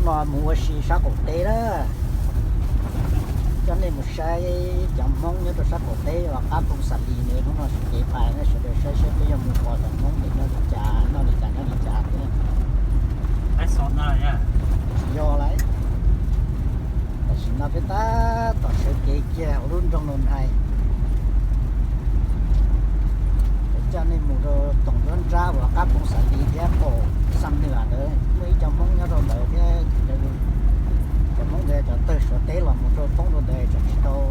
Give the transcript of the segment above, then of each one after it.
Mus ua si sab qaum teb lawm, coj nej mus saib cov Hmoob nyob rau sab qaum teb uas qab Phoos Xas Lis ne. Hnub no sib kev pais no sawv daws saib saib peb yuav mus ua cov Hmoob es nyob li cas, noj li cas nyob li cas thiab. Tsis yog lawm, tam sim no peb tab tom sawv kev kiag hauv lub nroog Nus Hais. Coj nej mus rau toom nruab nrab uas qab Phoos Xas Lis thiab qaum Xam Nws ntawd, muaj ib co Hmoob nyob rau ntawd thiab. Cov Hmoob ntawd cov tawg Suav teb los mus rau poob rau ntawd, tseem tsis tau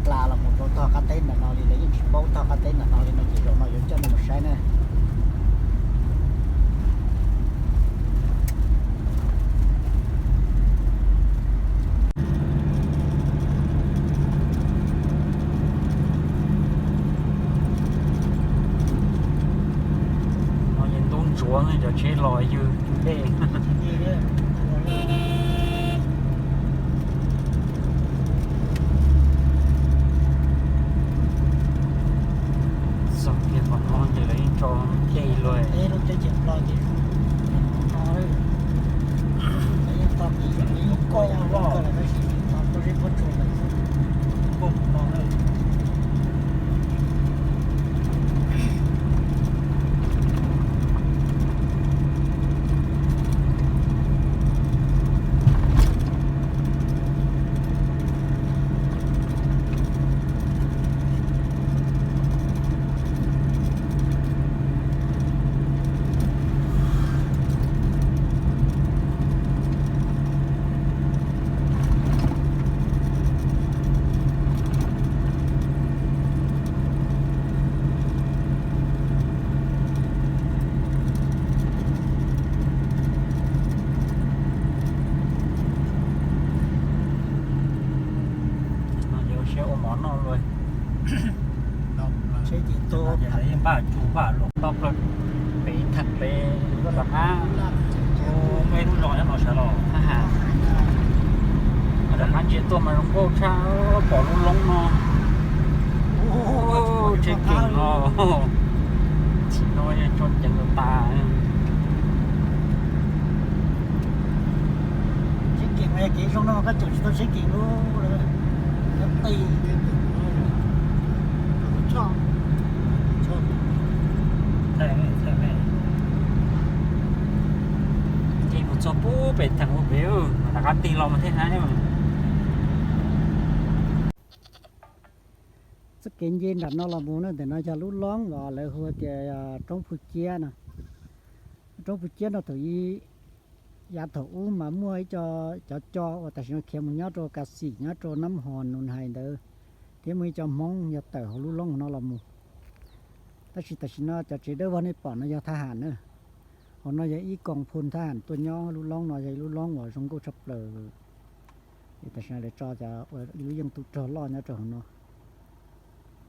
plas los mus rau tog qab teb ntawm no li, lawv yeej tsis paub tog qab teb ntawm no li no ces zaum no yuav coj nej mus saib na. No ces ntub ntsuav ne, cov tsheb los yws dej. Txog kiag qhov no ces lawv yeej tso dej luag. No ces ua siab ua mov noj luaj. Tsheb ces tuaj, npaj tsuj npaj luaj, tau plaws pem theem pem lub rov qab. Muaj ib lub zos nyob no sawv los, rov qab ntsia tuaj mas zoo nkauj tshaj, pom lub loob no. Tsheb keem no, tsis no tso ceev lawm tas. Tsheb keem mas yog kev zoo no koj caum tsis tau tsheb keem lub, qis. Ces mus txog pub pem theem ua pem, rov qab tig los mas thiaj hnab. Txoj kev nce nram no los mus na, ntawm no yog lub loob uas lawv hu tias roob Phu Ciab no. Roob Phu Ciab no thaum ub, yav thaum ub mas muaj ib co, cov co uas tam sim no khiav mus nyob rau Kas Xim nyob rau Nab Hos Nus Hais ntawd, thiab muaj ib co Hmoob yog tawm hauv lub loob no los mus. Tab sis tam sim no cov tsev dawb vog nej pom no yog thab ham na. Hauv no yog ib koom phu thab ham tuaj nyob. Lub loob no yog ib lub loob uas zoo nkauj tshaj plaws. Es tam sim no lawv tso cov ua ib lub yeej tub rog loj nyob rau hauv no.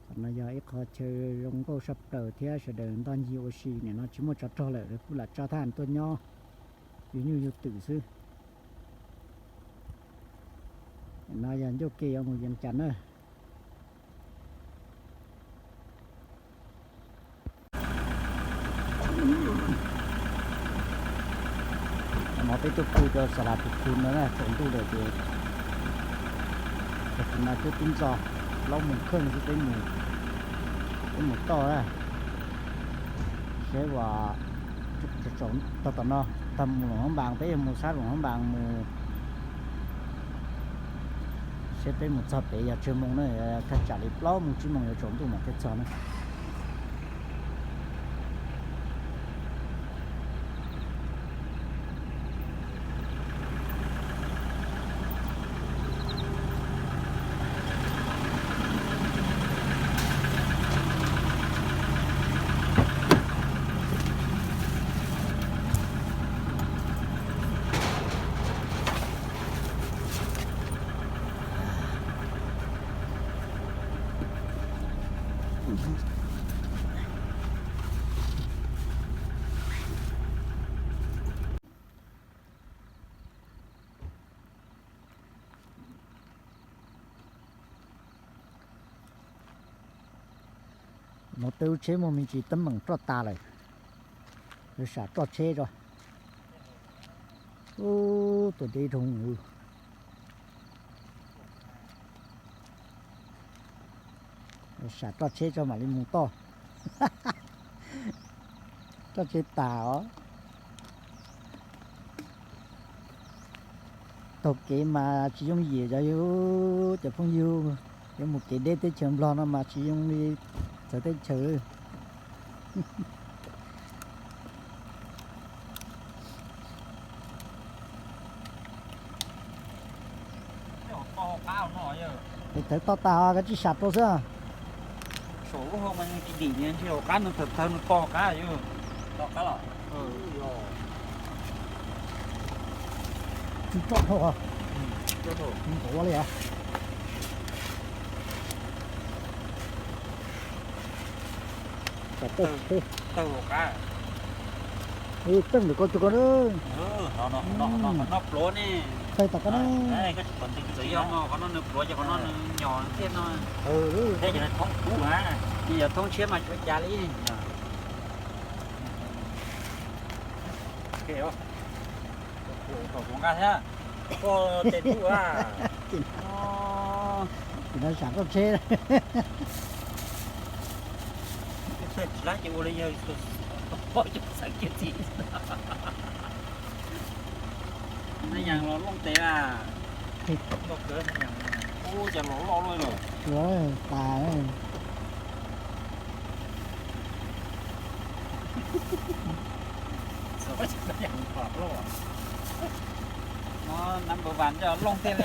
Qhov no yog ib qho chaw zoo nkauj tshaj plaws thiab sawv daws ntoj ncig ua si. Nim no tsis muaj tsov rog lawm, lawv kuj lam tso thab ham tuaj nyob yug nyuj yug twm xwb. Nim no yog ncauj ke yuav mus Yees Cas na. No peb tuaj pw rau Xas Las Phu Khu no na, tsaus ntuj lawm ces, tam sim no twb twb ntxo plaub moos kheej xwb, peb mus, peb mus toj na. Seb uas tog tom no, tog mus Luam Hab Npas, peb yuav mus sab Luam Hab Npas mus. Seb peb mus txog pem yog tsawg moos na, thaj tsam li plaub moos tsib moos yuav tsaus ntuj mam thiaj txog na. No peb lub tsheb muaj me ntsis teeb meem roj tas lawm, yuav sam roj tsheb tso. Ub, tuaj deb dhau. Sam roj tsheb tso mam li mus toj. Roj tsheb tas os. Taug kev mas tsis yooj yim cov yug, cov phooj ywg, yuav mus kev deb teb chaws Nplog no mas tsis yooj li txawv teb chaws. Tawv toj tas koj tsis sam rau xwb. Tsis roj dhau, nqus li os. Tawg, tawg, tawg. Tseej ntawm koj cuag koj na. Tawg tom koj na. Txawm yog no qhov no nws pluav ces qhov no nws nyom thiaj no. Thiab ces nws thoob kub, yog thoob tshiab mas tsis ua cas li. Kom kuv nqa thiab. Koj tes tub a. Ces no sam roj tsheb. Tsis lab ces ua li yawg pob cov xav kiag txiv. Naj Yas los looj tes a. Ub, cas los loj luaj lawm. Ua tas. Number one coj looj tiag li.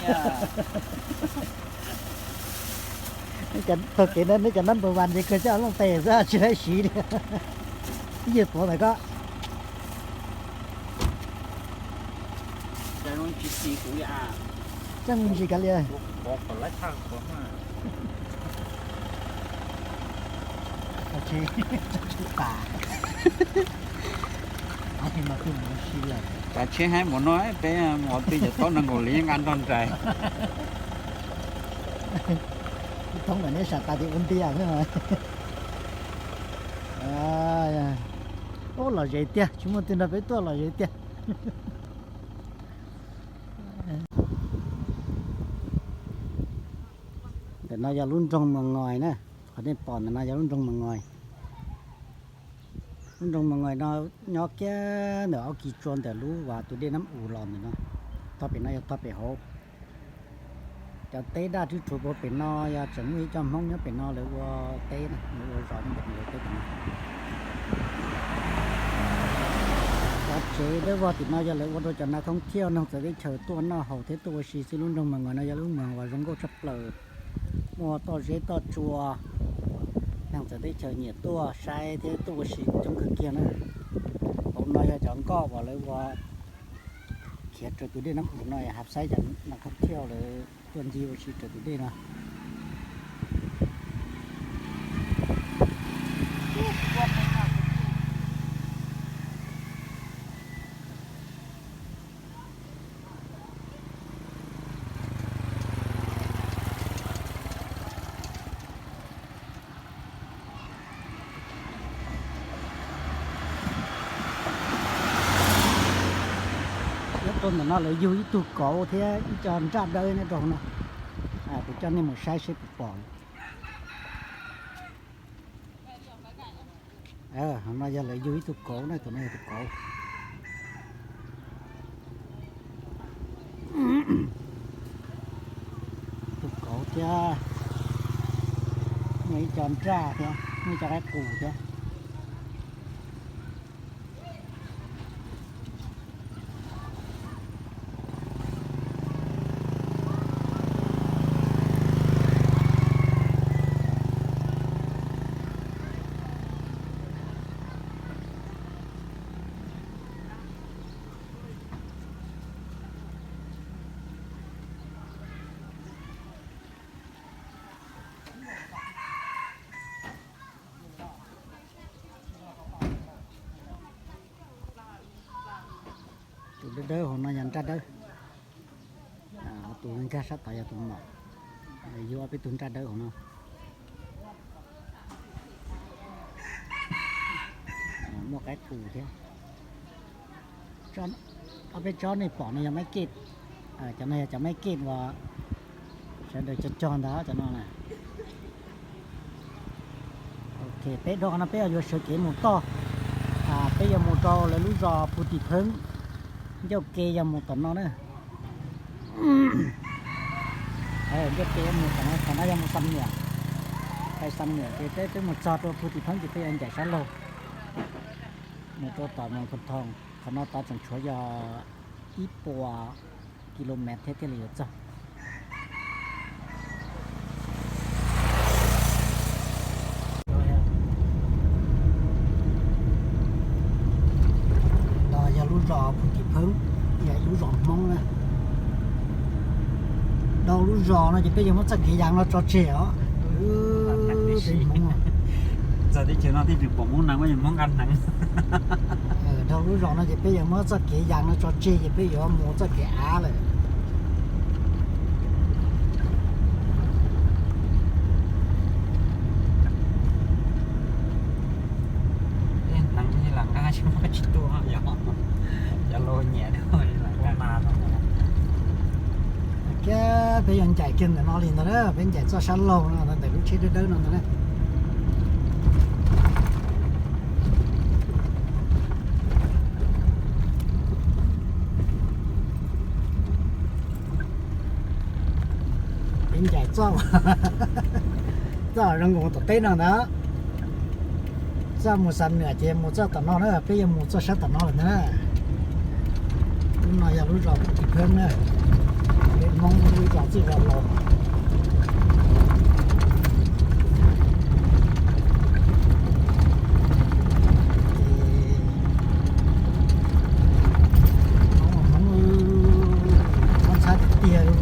Taug kev no neb cov number one ces kawg coj looj tes xwb tsis laib siv li. Ib yawg tuav ntawm koj. Tsis xis kuv li a. Tseej ntsis kav liam. Tsav tsheb haib npaum no peb mus ua twj cov taub nees nkaum li nqa nrog nraim. Thoob ntawm neb sam tas tias ua ntiag xwb. Ub, lom zem tiag, tsis muaj twg nrog peb tuaj lom zem tiag. Ntawm no yog lub nroog Mas Ngois na, qhov nej pom ntawm no yog lub nroog Mas Ngois. Lub nroog Mas Ngois no nyob kiag ntawm ob kis tsua ntawm lub uas tus dej Nab Us los ntawm no. Tog pem no yog tog pem hauv. Cov teb daj rwb rhuav puag pem no yog tseem muaj ib co Hmoob nyob pem no lawv ua teb na, lawv ua zos nyob pem no lawv teb pem no. Cov tsev dawb vog tim no yog lawv ua rau cov nav thoob thiaj neeg txawv teb chaws tuaj noj haus thiab tuaj ua si xwb. Lub nroog Mas Ngois no yog lub nroog uas zoo nkauj tshaj plaws, muaj toj zeb toj tsua, neeg txawv teb chaws nyiam tuaj saib thiab tuaj ua si coob kawg kiag na. Hauv no yog cov nkoj uas lawv ua khiav raws tus dej Nab Us no, hav xaib cov nav thoob thiaj lawv tuaj ncig ua si raws tus dej no. Nyob rau ntawm no lawv yug ib tug kauv thiab ib co nraj dawb nyob rau hauv no. Kuv coj nej mus saib seb puas pom. Hauv no yog lawv yug ib tug kauv na, tus no yog tus kauv. Tus kauv thiab, muaj ib co nraj thiab, muaj ib co qaib qus thiab. Tus dawb dawb hauv no yog nraj dawb. Tus nkag sab tod yog tus maum. Yug ob peb tug nraj dawb hauv no. Muaj qaib qus thiab. Ob peb tsob nej pom no yog maiv kej, cov no yog cov maiv kej uas sawv daws cog cog ntawd cov no na. Ok, peb dhau qhov no peb yuav sawv kev mus toj, peb yuav mus rau lawv lub zos Phu Tim Pheeb, ncauj ke yog mus tom no na. Ncauj ke mus tom no, tom no yog mus Xam Niam, pais Xam Niam ces peb twb mus txog rau Phu Tim Pheeb ces peb yuav ncaim sab laug mus rau tom Moos Phoos Thoos, qhov no tod tseem tshuav yog ib puas kilomev thiab thiaj li yuav txog. No yog lub zos Phu Tim Pheeb, yog ib lub zos Hmoob na. Dhau lub zos no ces peb yuav muab txoj kev yas no tso tseg os. Txog teb chaws no thiaj tseem pom Hmoob hneev, Hmoob nqa hneev. Dhau lub zos no ces peb yuav muab txoj kev yas no tso tseg ces peb yuav mus txoj kev av lawm. Hneev lam nqa tsis muaj tsis tua yog cov laus nyiam. Kiag peb yuav ncaim kiag ntawm no li ntag na, peb ncaim txoj sab laug no ntawm lub tsheb dawb dawb no ntag na. Peb ncaim txoj, txoj zoo nkaus tom teb no ntag. Txoj mus Xam Niam ces mus txoj tom no na, peb yuav mus txoj sab tom no lawm ntag na. Lub no yog lub zos Phu Tim Pheeb na, peb Hmoob lub zos txwj zos laus. Hmoob, Hmoob ntxhab tiag tiag li,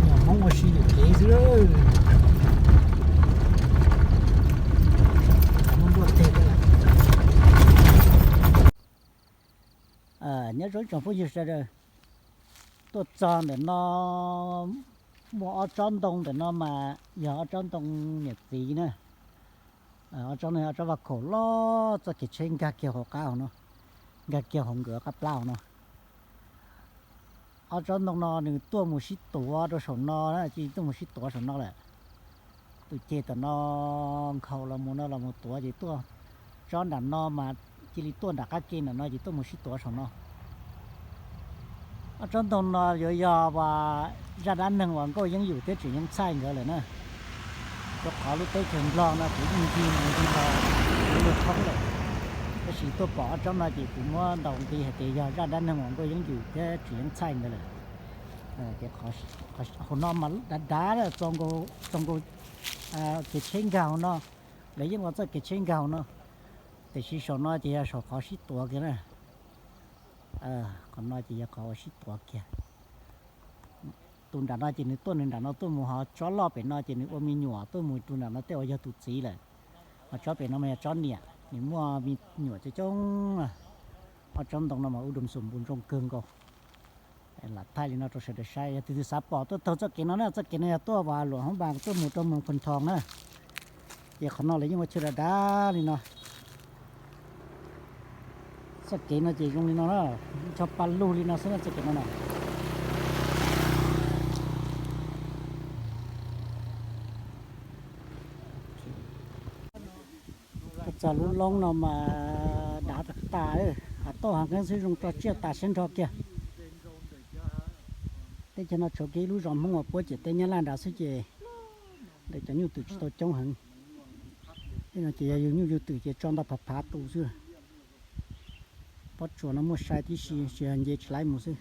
nyuam Hmoob ua si yuam kev xwb. Nyob zoo tsoom phooj ywg sawv daws, tuaj txog ntawm no muaj ob tsob ntoo ntawm no mas yog ob tsob ntoo niam txiv na. Ob tsob no yog ob tsob vaj khaum loj, txoj kev tsheb nkag kiag hauv qab hauv no, nkag kiag hauv nkawd qab plab hauv no. Ob tsob ntoo no nws tuaj mus sib tuav rau saum no, cia li tuaj mus sib tuav saum no lawm. Tus ceg tom no nkhaus los mus no los mus tuav ces tuaj, tsob nram no mas cia li tuaj nram qab ke nram no ces tuaj mus sib tuav saum no. Ob tsob ntoo no yuav yog zaj dab neeg uas Nkauj Yeeb Yum thiab Tsim Yeeb Txhaij nkawd lawm na. Rau qhov lub teb chaws Nplog no kuv yeej ncig mus ncig los kuv luag thoob lawm, tab sis tuaj pom ob tsob no ces kuv muab ntaus nqi hais tias yog zaj dab neeg uas Nkauj Yeeb Yum thiab Tsim Yeeb Txhaij nkawd lawm. Ces hauv no mas dav dav txo nkaus kev tsheb nkag hauv no, lawv yeej ua txoj kev tsheb nkag hauv no, tiam sis saum no ces yog saum qhov sib tuav kiag na. Qhov no ces yog qhov uas sib tuav kiag. Tus nram no ces nws tuaj nws nram no tuaj mus, ho tsob loj pem no ces nws ua me nyuam tuaj mus rau nram no tej uas yog tus txiv lawm. Ho tsob pem no mas yog tsob niam, nws muaj me nyuam coob coob. Ob tsob ntoo no mas u dum xum npu nroo kawg nkaus. Lam thaij li no rau sawv daws saib, yog tus twg xav pom tuaj taug txoj kev no na, txoj kev no yog tuaj vas luam hoob npas tuaj mus rau Moos Phoos Thoos na. Ces qhov no lawv yeej ua chaw dav dav li no. Txoj kev no ces zoo li no na, tso pa lug li no xwb na txoj kev no na. Tuaj txog lub loob no mas dav tag tas, hav tauj hav nqeeb xwb zoo tso tsiaj tas siab nrho kiag. Teb chaws no tshuav kiag ib lub zos Hmoob uas puab ciam teb Nyab Laj nrad xwb ces lawv cov nyuj twm tsis tau coob heev. Tej no ces yog yug nyuj yug twm ces tso ntau phav phav tu xwb. Pob tsuas no muaj sai tib si, tsis yog nce tsis laib mus xwb.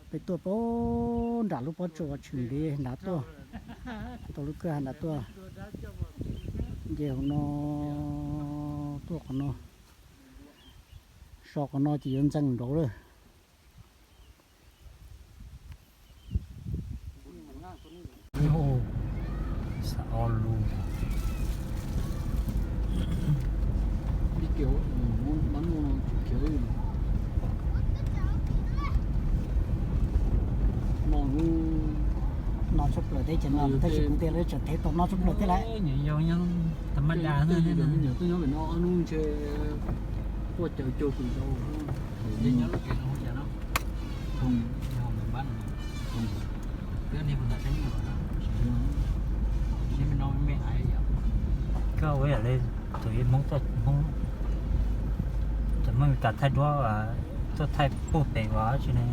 Peb tuaj puag nram lub pob tsuas tshwm ntev nrad tuaj, tau lub kwj ha nrad tuaj, nce hauv no tuaj qhov no. So qhov no ces yuav ntxeev nraud lawm. No tshaj plaws teb chaws no, tab sis kuv tias lawv tseem thev tau no tshaj plaws thiab lawm. Nyob tha ma da, nyob pem no hnub ntshe Tuaj caw cuag kws ntau. Nyob lub tsev no hu cas no? Thoo. Thoo. Koj ua yam li tus Hmoob, Hmoob, cov Hmoob Meskas thaij duab, tuaj thaij puag pem uas tsis ne,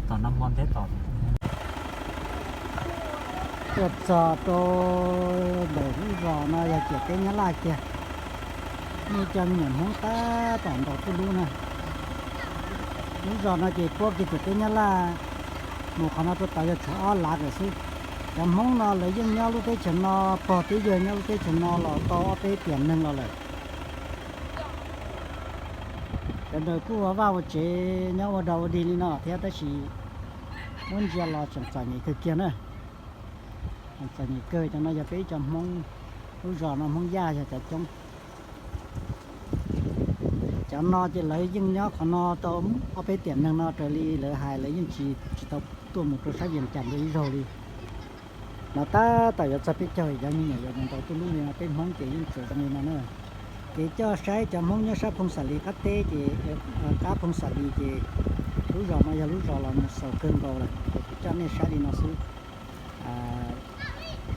tom no npo nteb tom. Tuaj txog rau ntawm lub zos no yog ciam teb Nyab Laj kiag. Muaj cov me nyuam Hmoob tab tom ntaus tuj lub na. Lub zos no ces puab kiag ciam teb Nyab Laj mus qhov no rau tod yog tshuav ob lav lawm xwb. Cov Hmoob no lawv yeej nyob lub teb chaws no, pog tib yawg nyob lub teb chaws no los tau ob peb tiam neeg los lawm. Cov ntawd kuj ua vaj ua tsev nyob ua dog ua dig li no thiab tab sis muab ntsia los tseem txom nyem kawg kiag na. Txom nyem kawg. Cov no yog peb ib co Hmoob, lub zos no Hmoob Yaj yog cov coob. Cov no ces lawv yeej nyob qhov no tau ob peb tiam neeg no raws li lawv hais, lawv yeej tsis, tsis tau tuaj mus rau sab Vias Cas ntawd ib zaug li. No tab tom yuav txog peb caug, cov me nyuam yuav mus ntaus tuj lub li no, peb Hmoob ces yeej tsuas zoo li no na. Kev coj saib cov Hmoob nyob sab Phoo Xam Lis qab teb ces, qab Phoo Xam Lis ces lub zos no yog lub zos los mus xaus kawg nkaus lawm, kuv coj nej saib li no xwb.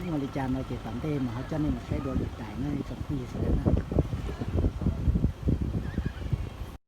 Ua li cas no ces tom ntej mas ho coj nej mus saib dua lwm daim na ib tsoom phooj ywg sawv daws na.